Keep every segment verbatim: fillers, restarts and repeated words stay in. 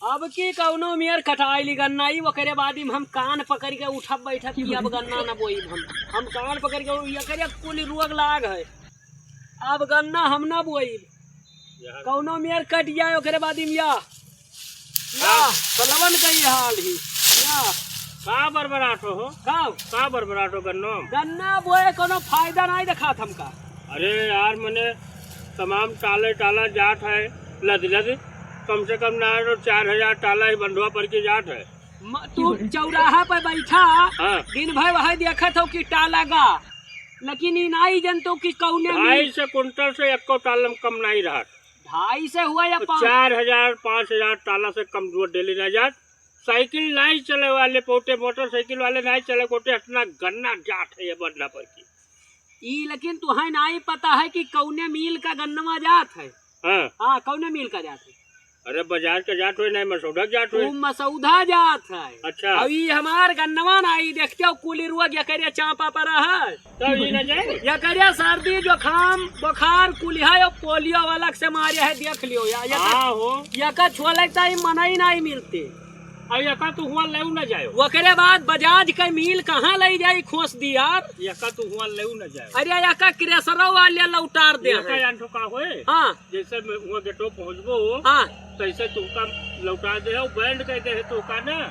अब की कौनो मेर कटाई ली गन्ना, ई ओकरे बाद में हम कान पकड़ के उठब बैठब कि अब गन्ना न बोईब हम। हम कान पकड़ के, एकरे कुल रोग लाग है, अब गन्ना हम न बोईब। कौनो मेर कट जाए ओकरे बाद में या, या, हाँ। सलवन का ये हाल ही। या। का बरबराटो हो? का? का बरबराटो गन्नो? गन्ना बोए कौनो फायदा नहीं देखात हमका। अरे यार, मने तमाम टाले टाला जात है, लद लद, कम से कम ना तो चार हजार टाला ही बंधुआ पर के जात है। म-, तू चौराहा पर बैठा, हाँ। दिन भर वही देखत हो कि टाला गा, लेकिन ई नाई जनतो कि कौने ढाई मिल- से कुंटल से एको टालम कम नहीं रहत। ढाई से हुआ या तो पाँच? चार हजार, पाँच हजार टाला से कम दूर डेली ना जात। साइकिल नाई चले वाले पोटे, मोटरसाइकिल वाले नाई चले पोटे, इतना गन्ना जात है ये बंधुआ पर की। ई लेकिन तुहैं नाई पता है कि कौने मिल का गन्नवा जात है। हाँ। हाँ, कौने मिल का जात है? अरे, बाजार का जात होए, नहीं मसौदा का जात होए। ऊ मसौदा जात है। अच्छा। अब ई हमार गन्नवा ना, ई देखते हो, कुली रोग एकरे चापा पर है। तब ई ना जाए? एकरे सर्दी, जुकाम, बुखार, कुलिहा, यो पोलियो वाला से मारे है, देख लियो या, या हाँ हो। एका छोले ताई मनई नहीं मिलते। अब एका तू हुआ लेऊ ना जायो। ओकरे बाद बजाज के मिल कहाँ ले जाई, खोस दी यार। एका तू हुआ लेऊ ना जायो। अरे, एका क्रेशरो वाले लौटार दे एका है। यान ठो का होए? हाँ। जैसे में हुआ गेटो पहुँचबो, हाँ। तैसे तुमका लौटा दे हो, बैंड कह दे है तुमका ना,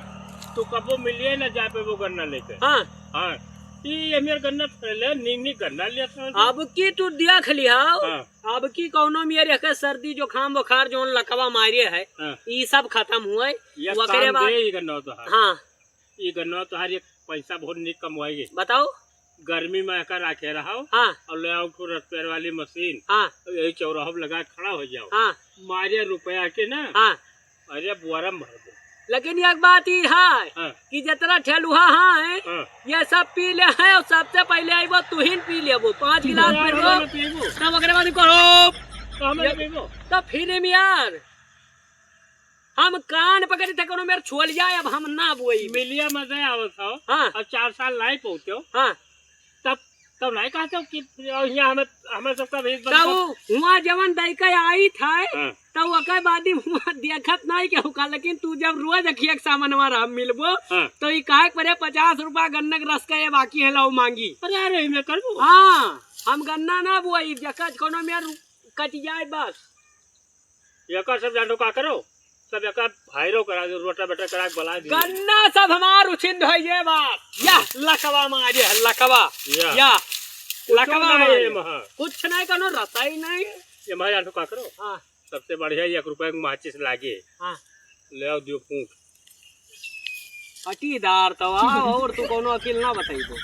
तू कबो मिलिए ना जा पे वो गन्ना लेके। हाँ। हाँ। ई ये मेर गन्ना फैले, नी, नी गन्ना लिया था। अब की तू देख लिया। हाँ। अब की कौनो मेर एकर सर्दी, जुकाम, बुखार जौन लकवा मारे है, हाँ। ई सब खत्म हुए। ये ओकरे काम बाद दे, ई गन्ना तोहार। हाँ। ई गन्ना तोहार एक पैसा बहुत निक कमवाएगी। बताओ। गर्मी में एका राखे रहो। हाँ। और ले आओ ठो रसपेर वाली मशीन। हाँ। और यही चौराहा पे लगा के खड़ा हो जाओ। हाँ। मारे रुपया के ना। हाँ। अरे बुआरा में भर दो। लेकिन एक बात ई है हाँ। कि जितना ठेलुहा है, हाँ। ये सब पी ले है और सबसे पहले आइबो तुहिन पी लेबो, पाँच गिलास हाँ, पी लो, हाँ, पीबो। तब ओकरे बाद कहो, तो हम ये पीबो। तो फिर में यार, हम कान पकड़ी थे, कोनो मेर छोल जाए, अब हम ना बोई। मिलिया मजे आवत हो। हाँ। अब चार साल नहीं पहुँचो। हाँ। तब, तब नहीं कहते हो कि यहाँ हमें, हमें सबका भेज बंद तब कर। हुआ जवन दई के आई था, हाँ। तब ओकर बाद ही हुआ देखत नहीं के होका, लेकिन तू जब रोज अखिया के सामनवा रह मिलबो, हाँ। तो ई काहे के परे पचास रुपया गन्ना के रस का ये बाकी है, लाओ मांगी। अरे, अरे, मैं कर दूँ। हाँ, हम गन्ना ना बोई, जका कोनो मेर कट जाए बस। एकर सब जानो का करो, सब एकर भाईरो करा दो, रोटा बेटा करा के बला दियो। गन्ना सब हमार उछिंद है ये बात। या लकवा मारे है, लकवा। या। या। कुछ लकवा ना मारे। ये महा। कुछ नहीं, कोनो रसाई नहीं। ये महा जानो का करो। हाँ। सबसे बढ़िया एक रुपया के माचिस लागे। हाँ। ले आओ, दियो फूंक। पटीदार तो आओ, और तू कोनो अकील ना बताइबो।